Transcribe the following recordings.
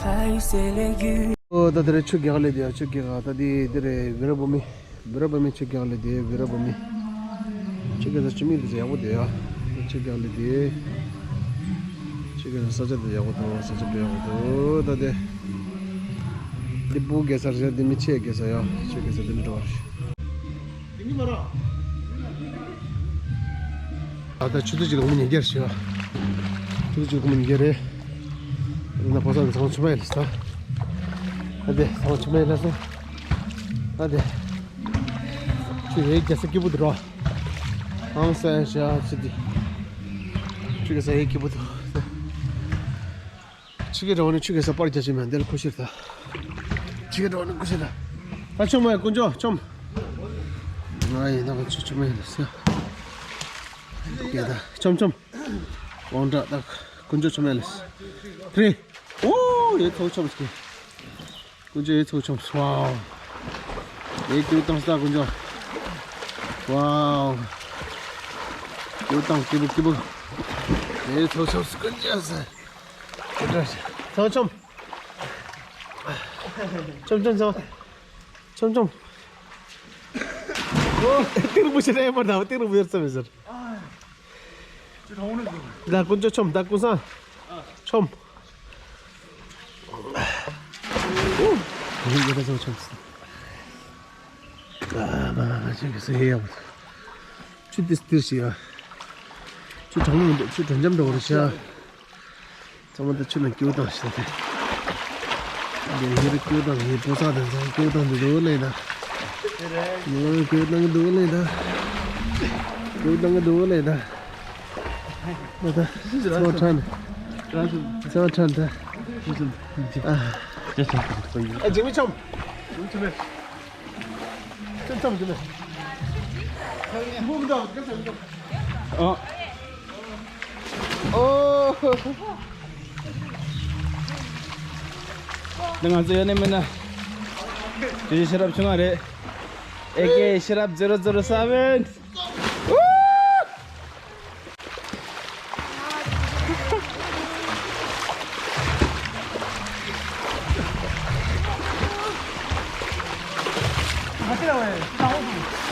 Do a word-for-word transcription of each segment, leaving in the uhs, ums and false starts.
ཨོ་ད་དེ་རེད། ཆུ་རྒྱག་ལས་དེ་ཡ། ཆུ་རྒྱག་ད་དེ་དེ་རེད། བི་ར་བྷུ་མི། བི་ར་བྷུ་མི་ཆུ་རྒྱག་ལས་དེ། བི་ར་བྷུ་མི། ཆུ་རྒྱག་ས་ཆུ་མིག་དེ་ཚོ་ཡག་པོ་འདུག་ཡ། ཆུ་རྒྱག་ལས་དེ། ཆུ་རྒྱག་ས་ས་ཆ་དེ་ཡག་པོ་འདུག་ས་ཆ་དེ་ཡག་པོ་འདུག་ད་དེ། འདི་བུ་རྒྱག་ས་རེད། འདི་མི་ཆེ་རྒྱག་ས་ཡ། ཆུ་རྒྱག་ས་འདི་ནས་འགྲོ་བ་རེད། ད་ལྟ་ཆུ་ཚོད་གཅིག་ལ་སྒོར་མོ་ཉིས་བརྒྱ་རེད་ཤག་ཆུ་ཚོད་གཅིག་ལ་སྒོར་མོ་ཉིས་བརྒྱ་རེད། ཡིན་ན་ཕོ་གསར་ཚང་ཆུ་མ་ཡིན་ལ་ས། ཨ་དེ་ཚང་ཆུ་མ་ཡིན་ལ་ས། ཨ་དེ། ཆུ་ཡོད་རྒྱག་ས་སྐྱིད་པོ་འདུག་རོ། ཨང་སན་ཤ་ཆུ་དེ། ཆུ་རྒྱག་ས་ཡོད་སྐྱིད་པོ་འདུག་ཆུ་རྒྱག་འགྲོ་ནས་ཆུ་རྒྱག་ས་པར་རྒྱག་ཆུ་མ་འདི་ལ་ཁུ་ཤེར་ད། ཆུ་རྒྱག་འགྲོ་ནས་ཁུ་ཤེར་ད། ད་ཆོམ་མ་དཀོན་མཆོག་ཆོམ། ང་ཡིན་ན་ཁོ་ཆུ་ཆུ་མ་ཡིན་ལ་ས། ཡ་ད་ཆོམ་ཆོམ། དབང་དྲག་ད་དཀོན་མཆོག་ཆོམ་ཡ་ལ་ས། ཁྲི། ཨོ་ཡོད་ཚོགས་ཆོམ་སྐྱེ། དཀོན་མཆོག་ཡོད་ཚོགས་ཆོམ། ཝའོ། ཡོད་སྐྱིད་པོ་བཏང་སྟ་དཀོན་མཆོག་ཝའོ། སྐྱིད་པོ་བཏང་། སྐྱིད་པོ་སྐྱིད་པོ། ཡོད་ཚོགས་ཆོམ་དཀོན་མཆོག་ས། ཚོགས་ཆོམ། ཆོམ་ཆོམ་ཆོམ། ཆོམ་ཆོམ། ཨོ། ཏིང་རིང་པོ་ཞིག་རེད་པར་ད་ཏིང་རིང་པོ་ཡོད་ཙམ་ཡོད་ཟེར། ད་དཀོན་མཆོག་ཆོམ། ད་དཀོན་སང་ཆོམ། ཨུ། ཡིན་གྱི་ད་ཆོམ་ཆོམ། ཨ་མ་མ་ཆོམ་གི་སེ་ཡ་བ། ཆུ་ཏིས་ཏིར་ཞིག་ཡ། ཆུ་གྲང་མོ་མི་འདུག་ཆུ་དྲོན་འཇམ་འདྲ་བོ་རེད་ཤག་ཚང་མ་ད་ཆུ་ནང་སྐྱོ་བཏང་ཞིག་ད། འདི་ཡིར་སྐྱོ་བཏང་། ཡིར་པོ་ས་དང་ཚང་སྐྱོ་བཏང་འདི་འདུག་ལེ་ད། ངོ་སྐྱོ་བཏང་འདུག་ལེ་ད། སྐྱོ་བཏང་འདུག་ལེ་ད། ད་ད། ཚང་ཁྲན། ཚང་ཁྲན་ད། ཨ། ཨ་ཇི་མི་ཆོམ། ཨ། ཨོ། ད་ང་ཚོ་ཡོད་ནི་མིན་ན། དེ་ཤེས་རབ་ཆུང་བ་རེད། ཨེ་ཀེ་ཤེས་རབ་zero zero seven།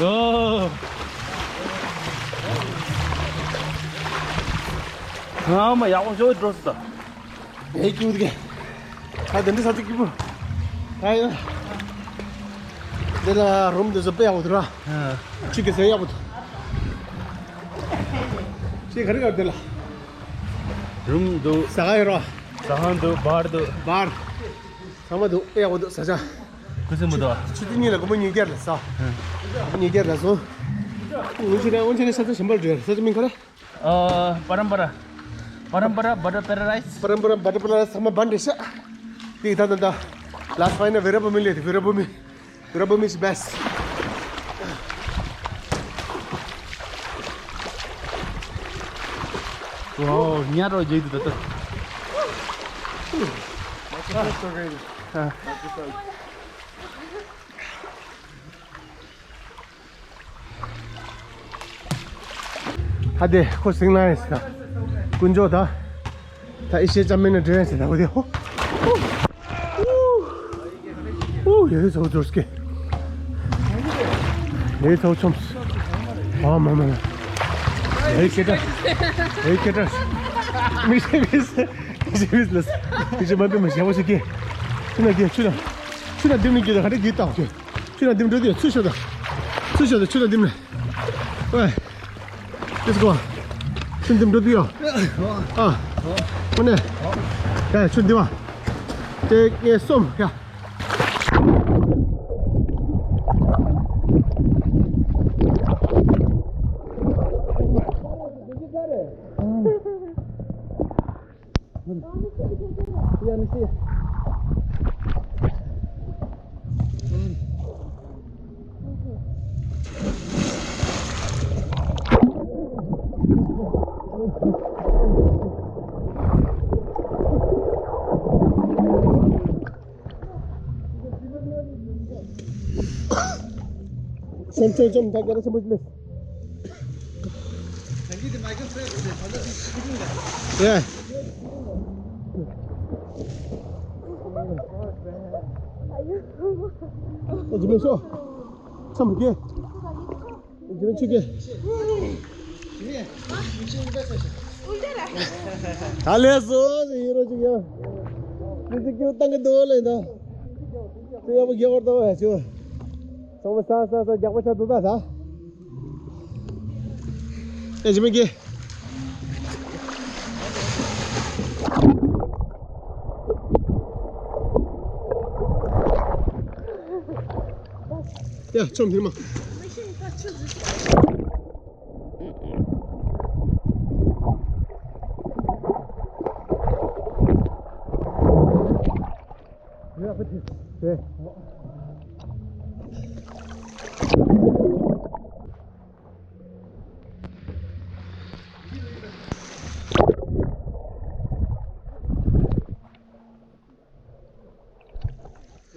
ཨོ། ང་མ་ཡག་པོ་ཞོ་འགྲོ་སོང་། ཨེ་ཀྱུ་དེ་ག་ད་དེ་འདྲ་ས་ཚིགས་ཀྱི་བུ། ད་ཡ། འདི་ལ་རུམ་འདི་ཚོ་དཔེ་ཡག་པོ་འདུག་ར། ཨ། ཁྱི་གི་ཟས་ཡག་པོ་འདུག་ཁྱི་ག་རེ་ག་རེ་འདི་ལ། རུམ་འདུག་ཟ་ཁང་ཡོད་ར། ཟ་ཁང་འདུག་བར་འདུག་བར། ཚང་མ་འདུག་དཔེ་ཡག་པོ་འདུག་ཟ་ཆ། ཁུ་སིམ་པོ་འདུག་ཆུ་ཚོད་གཉིས་ལ་སྒོར་མོ་ཉིས་བརྒྱ་ལ་ཟ། ཨ། སྒོར་མོ་ཉིས་བརྒྱ་ལ་སོང་། འུ་ཅི་ར་འུ་ཅི་ར་ས་ཚ་ཞིམ་པོ་འགྲོ་ཡ། ས་ཚ་མིང་ག་རེ། ཨ། པ་རམ་པ་ར། པ་རམ་པ་ར་བ་ཊར་པེ་ར་ཌའི་སི། པ་རམ་པ་ར་བ་ཊར་པེ་ར་ཌའི་སི་ཚང་མ་བན་རེད་ཤག་དེ་ད་ད་ད། ལཱ་སི་ཕའི་ནལ་བི་ར་བྷུ་མི་ལས་དེ། བི་ར་བྷུ་མི། བི་ར་བྷུ་མི་ཨིས་བྷེ་སི་ཊི། ཝའོ། ཉལ་རོགས་བྱེད་དུ་ད་ད། ཨ། ཧ་དེ་ཁོ་སིང་ལ་ཡིན་ཟེར་ད། དཀོན་མཆོག་ད། ད་ཨི་ཤེས་ཅམ་མེད་ན་འདྲེན་ཟེར་ད་ཁོ་དེ་ཧོ། ཨུ་ཡེ་ཚོ་ཚོར་སྐེ། ཡེ་ཚོ་ཆོམས། ཨ་མ་མ་མ། ཡེ་ཁེ་ཏ། ཡེ་ཁེ་ཏ། མི་ཤེས་མི་ཤེས། མི་ཤེས་མི་ཤེས་ལ། མི་ཤེས་མ་པེ་མ་ཤེས་བ་ཤེས་ཀེ། ཆུ་ན་ཀེ་ཆུ་ན། ཆུ་ན་དེ་མི་ཀེ་ད་ཧ་ཏེ་ཀེ་ཏ་ཀེ། ཆུ་ན་དེ་མི་འགྲོ་དེ་ཚུ་ཤོད་ད། ཚུ་ཤོད་ད་ཆུ་ན་དེ་མི། ཨོའི། Let's go. ཆུ་འདི་འགྲོ་དུས་ཡོ། ཨ། ཨོ་ནེ། ཡ་ཆུ་འདི་བ། དེ་ངས་སོམ་ཡ། ཚོམ་ཚོམ་ཚོམ་ད་ག་རེ་ཆེན་པོ་ཞིག་ལས། ཡ། ཨ་ཇི་མེད་ཤོ། མཚམས་བརྒལ། ཇི་མེད་ཆུ་བརྒལ། ད་ལས་སོ་ཟེར་ཡིན་རོ་ཅིག་ཡང་། ཏི་ཏི་ཀྱུ་བཏང་གི་འདུག་ལེ་ད། ཏི་ཡག་པོ་རྒྱག་བར་དང་བ་ཆུ། ཚང་མ་ས་ས་ས་རྒྱག་པ་ཆགས་འདུག་ད་ད། ཨེ་ཇི་མེད་ཀྱི། ཡ་ཆོམ་ཕིར་མ།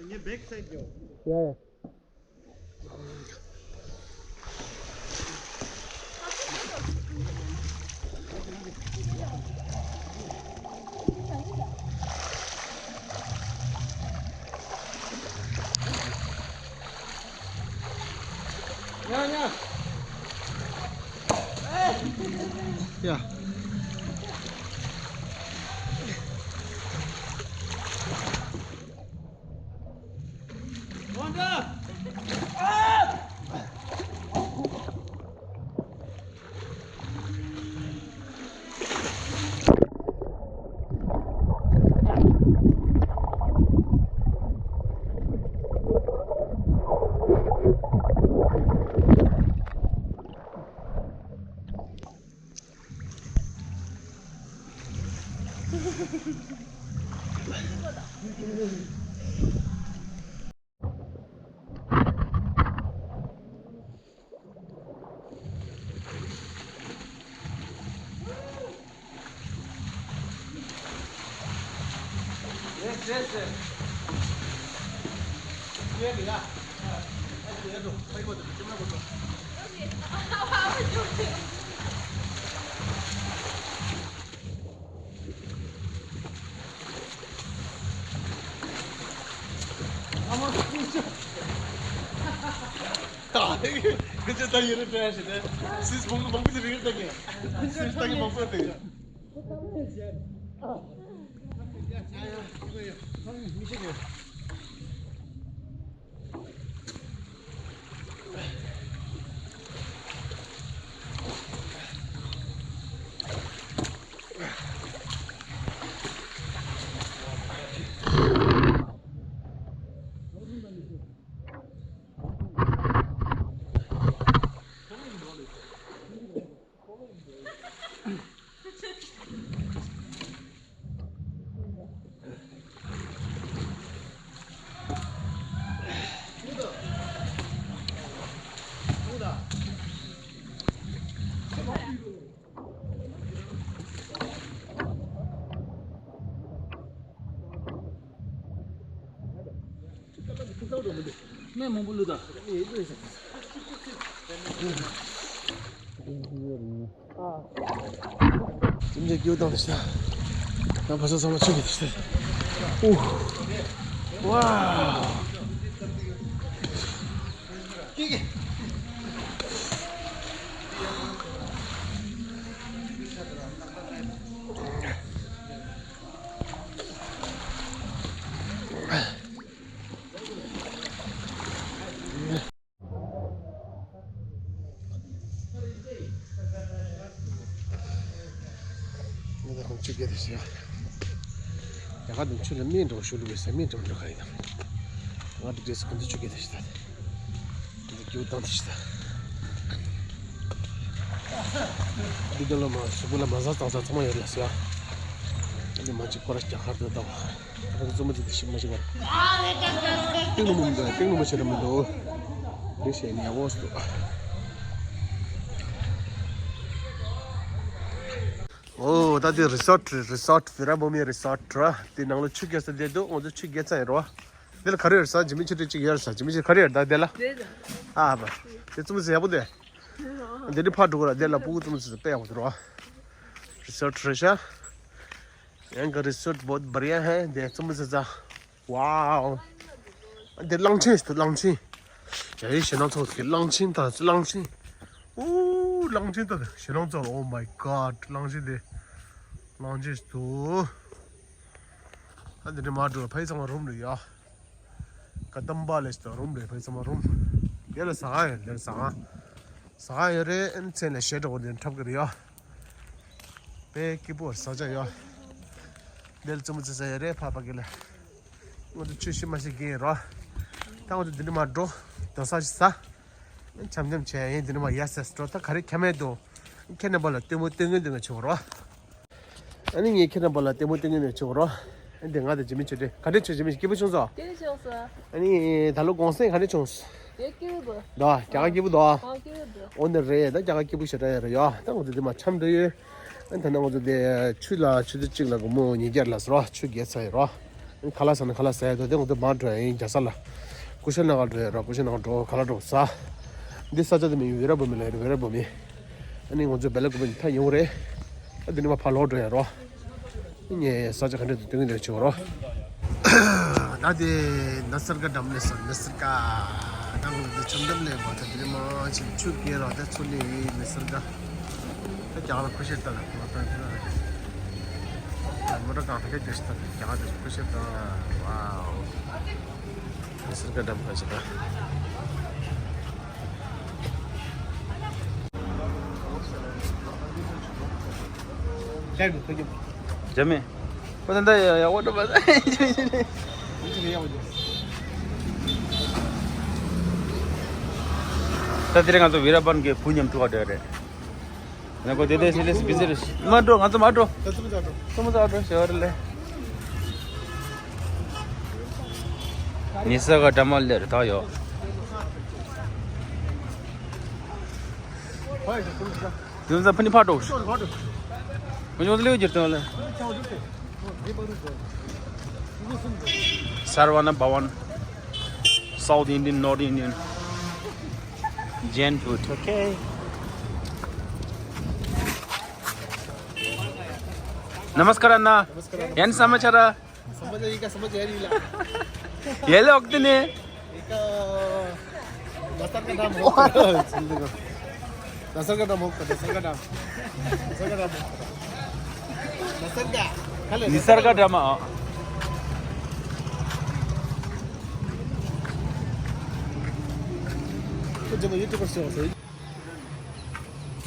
ངའི་བེག་སའིཌ་ཡོད། ཡ་ཡ། ཡ། ད་ཁྱེད་ཚོ་ད་ཡུན་རིང་བྲོས་ཤི་ནས་སིས་མང་པོ་མང་པོ་ཞིག་རིང་ལྟ་གི། སིས་ལྟ་གི་མང་པོ་ལྟ་གི། སྨན་མང་པོ་བླུགས་དང་། ཅིམ་ཅེ་སྐྱིད་པོ་བཏང་དེ་ཤ། ང་ཕ་ས་ཚང་མ་ཆུ་གི་དེ་ཤ། ཨུ། ཝའོ། ང་ད་ཁོང་ཆུ་རྐྱལ་དེ་ཤི་ཡ། རྒྱ་གར་དུ་ཆུ་ལ་སྨན་འགྲོ་ཤུ་ལུ་བས་སྨན་འགྲོ་འགྲོ་ག་ཡིན་ནམ། ང་འདི་འདྲས་སུ་ཁོང་ཚོ་ཆུ་རྐྱལ་དེ་ཤི་ད། འདི་སྐྱིད་པོ་བཏང་དེ་ཤི་ད། འདི་འདི་ལ་མ་གཟུགས་པོ་ལ་མ་ཟ་གཙང་ས་ཚང་མ་ཡོད་ལ་ཤི་ཡ། འདི་མ་གཅིག་ཁོ་ར་རྒྱ་གར་དུ་ད་བ། ང་ཚོ་རྩོམ་པ་ཅིག་དེ་ཤི་མ་ཤི་བར། ཏིང་ནུ་མོ་མི་འདུག་ཏིང་ནུ་མོ་བྱེད་ལ་མི་འདུག་འདི་བྱས་ནས་ཡག་པོ་སུ། ཨོ་ད་དེ་རི་སོཊ་རེད། རི་སོཊ་བི་ར་བྷུ་མི་རི་སོཊ་ར། དེ་ནང་ལ་ཆུ་རྐྱལ་ས་བསྡད་འདུག་ང་ཚོ་ཆུ་རྐྱལ་ཚར་ཡིན་རོ། འདི་ལ་ག་རེ་ཡོད་ས། ཇི་མི་ཆུ་ཏི་གཅིག་ཡོད་ས། ཇི་མི་ཆུ་ག་རེ་ཡོད་ད་དེ་ལ། ཨ་བ། དེ་རྩོམ་པ་ཡག་པོ་དེ། འདི་ནི་ཕར་འགྲོ་གི་ར། དེ་ལ་ཕྲུ་གུ་རྩོམ་པ་དཔེ་ཡག་པོ་འདུག་རོ། རི་སོཊ་རེད་ཤག་ཡང་ག་རི་སོཊ་བྷོ་ཏ་བར་ཡ་ཧེ། དེ་རྩོམ་པ་ཟ། Wow. འདི་གླང་ཆེན་ཞིག་འདུག་གླང་ཆེན། ཡ་ཡི་ཞེད་སྣང་ཚོགས་ཀྱི་གླང་ཆེན་དང་གླང་ཆེན། ཨུ། གླང་ཆེན་དང་ཞེད་སྣང་ཚོགས། Oh my god. གླང་ཆེན་དེ། གླང་ཆེན་ཞིག་འདུག་ཨ་འདི་འདྲ་མ་འགྲོ་ཕ་ཡི་ཚང་མ་རུམ་རེད་ཡ། ཀ་དམ་པ་ལས་ཞིག་རུམ་རེད་ཕ་ཡི་ཚང་མ་རུམ། ཡ་ལ་ཟ་ག་ཡ་ལ་ཟ་ག་ཟ་ག་ཡོད་རེད། ཨ་ནི་མཚན་ལ་ཞེ་དྲག་པོ་འདི་འཁྲབ་གི་རེད་ཡ། དཔེ་སྐྱིད་པོ་ཟ་ཆ་ཡོད། འདི་ལ་བཙུན་མོ་བཙུན་ས་ཡོད་རེད་ཕ་ཕ་གི་ལ། ང་ཚོ་ཆུ་ཤི་མ་ཤི་གིན་རོ། ད་ང་ཚོ་འདི་འདྲ་མ་འགྲོ། དོ་ས་ཤི་ས། འཆམ་འཆམ་བྱས་ཡིན་འདི་འདྲ་མ་ཡ་སེ་འགྲོ་ད་ག་རེ་ཁྱ་མེད་དོ། ཁྱེད་རྣམ་པ་ལ་ལྟད་མོ་ལྟད་ངན་ལྟད་ངན་བྱེད་དགོས་རོ། ཨ་ནི་ངས་ཁྱེད་རྣམ་པ་ལ་ལྟད་མོ་ལྟད་ངན་ལྟད་ངན་བྱེད་དགོས་རོ། ཨ་ནི་དེ་ང་དང་འཇིགས་མེད་ཆོས་སྒྲོན་ག་འདྲ་བྱུང་འཇིགས་མེད་སྐྱིད་པོ་བྱུང་སོང་། སྐྱིད་པོ་བྱུང་སོང་། ཨ་ནི་ད་ལོ་གུང་སེང་ག་འདྲ་བྱུང་། དེ་སྐྱིད་པོ་འདུག་ད་རྒྱ་གར་སྐྱིད་པོ་འདུག་ཨ་སྐྱིད་པོ་འདུག་འོ་ནི་རེད། ད་རྒྱ་གར་སྐྱིད་པོ་ཞེ་དྲག་ཡོད་རེད་ཡ། ད་ང་ཚོ་འདི་མ་འཆམ་འགྲོ་ཡོད། ཨ་ནི་ད་ནང་ང་ཚོ་དེ་ཆུ་ལ་ཆུ་ཚོད་གཅིག་ལ་སྒོར་མོ་ཉིས་བརྒྱ་ལ་ཟེར་རོ། ཆུ་རྒྱས་ཚར་ཡོད་རོ། ཨ་ནི་ཁ་ལག་ཟ་ན་ཁ་ལག་ཟ་ཡ་དོ་དེ་ང་ཚོ་མར་འགྲོ་ཡ་ཡིན་རྒྱ་ས་ལ། ཀུ་ཤལ་ནགར་འགྲོ་ཡ་རོ། ཀུ་ཤལ་ནགར་འགྲོ་ཁ་ལག་འགྲོ་ཟ། འདི་ས་ཆ་དེ་མིང་ཝི་ར་བྷུ་མི་ལ་ཡ་རེད། ཝི་ར་བྷུ་མི། ཨ་ནི་ང་ཚོ་བེ་ལ་ཀུ་པན་ད་ཡོང་རེད། ཨ་འདི་ནི་མ་ཕར་ལོག་འགྲོ་ཡ་རོ། ངས་ས་ཆ་ག་འདྲ་འདུག་སྟོན་གྱི་འདུག་ཆུ་རོ། ད་དེ་ན་སར་ག་འགྲམ་ལས་སོང་། ན་སར་ག་ད་ང་ཚོ་འཆམ་འགྲམ་ལས་བ་ད་དེ་མ་ཆེ་ཆུ་རྒྱས་རོ། ད་ཚུར་ལས་ཡིན་ན་སར་ག་ད་རྒྱ་གར་ཁུ་ཤེར་ད་ལ་མ་ད་མོ་ཊ་གང་ད་ག་རྒྱ་ཤི་ད་རྒྱ་གར་ཁུ་ཤེར་ད། ཝའོ། ན་སར་ག་འགྲམ་ཁ་ཤི་ད། རྒྱ་མི། ཁོ་ད་ད་ཡ་ཡ་འོ་ད་པ། ད་དེ་རིང་ང་ཚོ་ཝི་ར་བྷུ་མི་གི་བུ་མཉམ་ཐུག་ག་འགྲོ་ཡ་རེད། ང་ཀོ་དེ་དེ་སི་ལེ་སི་བི་ཟི་རེད། མ་འགྲོ། ང་ཚོ་མ་འགྲོ། ཚོ་མ་ཚོ་འགྲོ་ཞོར་ལེ། ནི་ས་ག་འགྲམ་ལ་རེད་ད་ཡོ། དེ་ཚོ་ཕ་ནི་ཕར་འགྲོ། ཁོ་ཚོ་ལེའུ་འགྱུར་དོན་ལ། Sarvana Bhavan, South Indian, North Indian, Jain food. Okay. Namaskar, Anna. Namaskar. Yan samachara? Samachara, ika samachara ila. Yele oktene. Ika Nasarga Dam hokka. Nasarga Dam hokka, Nasarga Dam. Nasarga Dam hokka. Nasarga. Kale Nisarga Dam. Jama YouTuber se.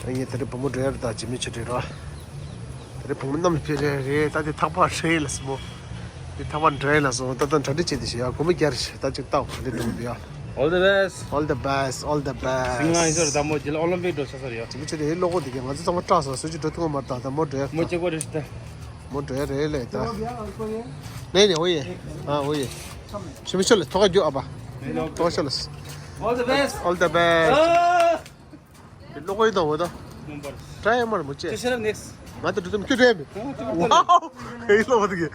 ངས་དེ་རིང་བུ་མོ་འགྲོ་ཡ་རེད། ད་འཇིགས་མེད་ཆོས་སྒྲོན་རོ། དེ་རིང་བུ་མོ་རྣམས་ལ་ཕེབས་རེད་རེད། ད་དེ་ཐག་པ་འདྲ་ཡིན་ལ་སོང་། དེ་ཐག་པ་འདྲ་ཡིན་ལ་སོང་། ད་ད་གྲ་སྒྲིག་བྱས་དེ་ཞེ་ཡ་སྒོར་མོ་བརྒྱ་རེད། ད་ཅིག་བལྟ་འོ་དེ་འགྲོ་གི་འདུག་ཡ། All the best. All the best, all the best. སིང་ང་ཡིན་ཟེར་ད་མོ་ཇི་ལ་ཨོ་ལིམ་པིག་འགྲོ་ཆ་ས་རེད་ཡ། འཇིགས་མེད་ཆོས་སྒྲོན་ཧེ་ལོ་གོ་དེ་གས་ང་ཚོ་ཚང་མ་སྐྲག་སོང་། སུ་ཅིག་འགྲོ་ཐུབ་མ་རེད། ད་ད་མོ་འགྲོ་ཡ། མོ་གཅིག་པོ་རེད་ད། མོ་འགྲོ་ཡ་རེད་ལས་ད། ནས་ནས་འོ་ཡེ། ཨ་འོ་ཡེ། ཞུ་མི་ཆོ་ལ་ཐོག་རྒྱུ་ཨ་པ། ཐོག་ཆོ་ལ། All the best. All the best. ཨ། ལོ་གོ་ཡི་དང་བོ་དང་། Number. Try མར་མོ་ཅེ། ཅེ་ཤེ་ལ་next. ང་ད་དུ་དུམ་ཁྱུ་རེད་མི། ཨ། ཁྱུ་རེད། Wow. ཧེ་ལོ་བ་དུ་གི།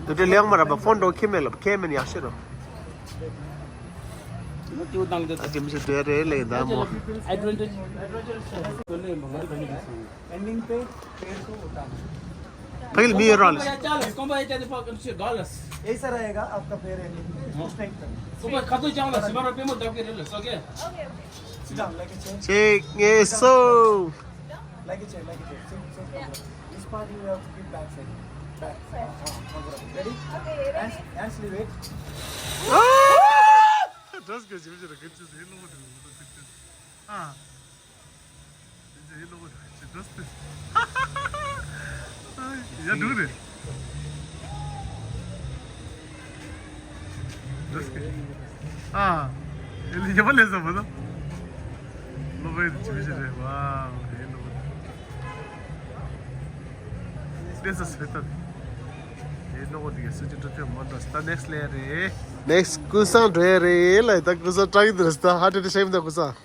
དུ་དེ་ལེགས་མ་ར་བ་ཕོན་འགྲོ་ཁྱི་མེད་ལ་ཁྱི་མེད་ཡག་ཤེས་རོ། ཨ་ཀི་མི་ཤི་དེ་རེད་ལེགས་ད་མོ། Advantage. Ending पे पैर को उतारना। पहले मी राल। ऐसा रहेगा आपका पैर ending पे, इसको strength करना। Sit down, like a chair. Check it so. Like a chair, like a chair. Sit, sit. This part you have to keep back side. Back. हाँ, हाँ, हाँ, बराबर। Ready? Hands, hands leave it. Just go, just go, just go. हाँ। ཡ་འགྲོ་རེད། ཨ། ཡ་ལི་ཡ་པ་ལས་ས་མ་ད། ལོ་བའི་ཅི་མི་ཤེས་རེད། ཝའོ། ཧེ་ལོ། ལས་ས་སེ་ད། ཧེ་ལོ་དེ་ག་སུ་ཅི་འགྲོ་ཐེ་མ་འགྲོ་ད་next ལས་རེད། Next ཀུན་བཟང་འགྲོ་ཡ་རེད་ལ་ད་ཀུན་བཟང་ཀྲང་གི་འདུག་ད་ཧ་ཏེ་ཏེ་ཤེམ་ད་ཀུན་བཟང་།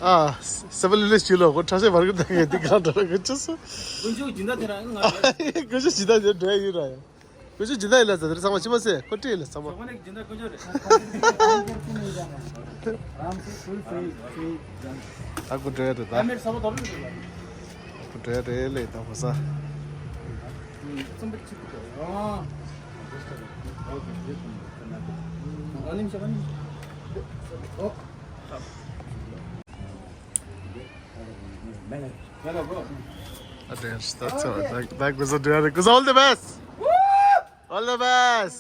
ཨ། སེ་བ་ལི་ལི་ཞུ་ལོ་ཁོ་ཁྲ་ཤེ་བར་གི་ད་གི་འདི་གང་འདྲ་གི་ཅི་སུ། ཀུན་སྤྱོད་སྦྱིན་བདག་དེ་རང་ང་། ཀུན་སྤྱོད་སྦྱིན་བདག་དེ་འདྲ་ཡིན་ར་ཡ། ཀུན་སྤྱོད་སྦྱིན་བདག་ཡིན་ལ་ཛ་དེ་རེ་ཚང་མ་ཅི་མ་ཟེ་ཁོ་སྤྲད་ལ་ཚང་མ། ཟོག་ནས་སྦྱིན་བདག་ཀུན་སྤྱོད་རེད། ཨ་ཀུ་འདྲ་ཡ་རེད་ད། ད་མེད་ས་བ་དོར་རེད། འདྲ་རེད་ལས་དང་བ་ས། That's all. That, that was a, that was all the best. All the best.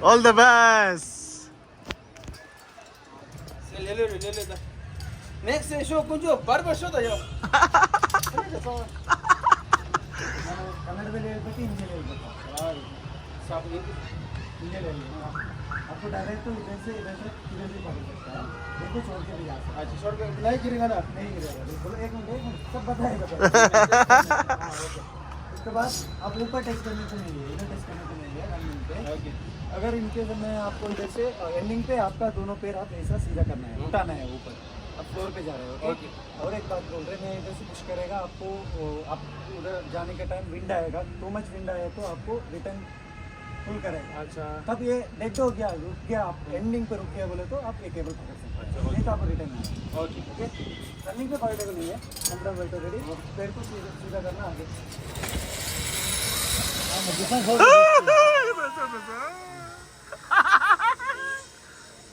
All the best. Next show कुछ barber show था यार। कन्नड़ में ले लेते, हिंदी ले लेते। साफ हिंदी। हिंदी ले लेते। आपको डायरेक्ट तो इधर से, इधर से, किधर से पकड़ सकता है। देखो, छोड़ के भी जा सकता है। अच्छा, छोड़ के नहीं गिरेगा ना? नहीं गिरेगा। बोलो, एक मिनट, एक मिनट, सब बताएगा। हाँ, ओके। उसके बाद आप ऊपर टच करने को नहीं है, इधर टच करने को नहीं है, रनिंग पे। ओके। अगर इनके मैं आपको इधर से, अ, एंडिंग पे आपका दोनों पैर आप ऐसा सीधा करना है, हम्म। उठाना है ऊपर। आप फ्लोर पे जा रहे हो, ओके? ओके। और एक बात बोल रहे, मैं इधर से पुश करेगा आपको, वो, आप उधर जाने के टाइम विंड आएगा, टू मच विंड आए तो आपको रिटर्न पुल करेगा। अच्छा। तब ये डेड हो गया, रुक गया, आप एंडिंग पे रुक गया बोले तो आप ये केबल पकड़ सकते हैं। अच्छा, ओके। नहीं तो आप रिटर्न आएगा। ओके। ओके? रनिंग पे पकड़ने को नहीं है, अंदर बैठो, रेडी? ओके। पैर को सीधा, सीधा करना आगे। हाँ, मैं जितना छोड़ दे-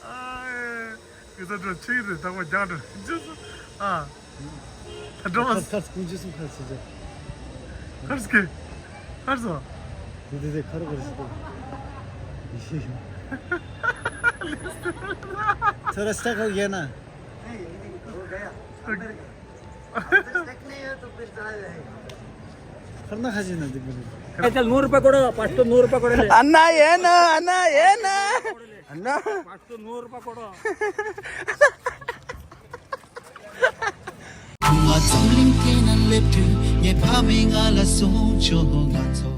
ཨ། ཨེ། ཡོད་ད་འགྲོ་ཆེ་རེད་ད་གོ་རྒྱག་འགྲོ་ཅི་སོ། ཨ། ད་འགྲོ་མ། ཁར་ཁར་ཀུན་ཅི་སུ་ཁར་སི་ཟེར། ཁར་སི་ཁར་སོ། དེ་དེ་དེ་ཁར་ཁར་སི་དེ། थोड़ा स्टक हो गया ना। नहीं, नहीं, हो गया। अंदर का। अंदर स्टक नहीं है तो फिर चला जाएगा। खरना खाजी ना दिबे। चल, नूर रुपये कोड़ो, पाँच सौ नूर रुपये कोड़ो ले। अन्ना ये ना, अन्ना ये ना। अन्ना। पाँच सौ नूर रुपये कोड़ो। ཁུ་ང་འཛམ་གླིང་སྟེང་ན་སླེབས་དུས་ངའི་ཕ་མས་ང་ལ་གསུངས་བྱུང་། ང་ཚོ།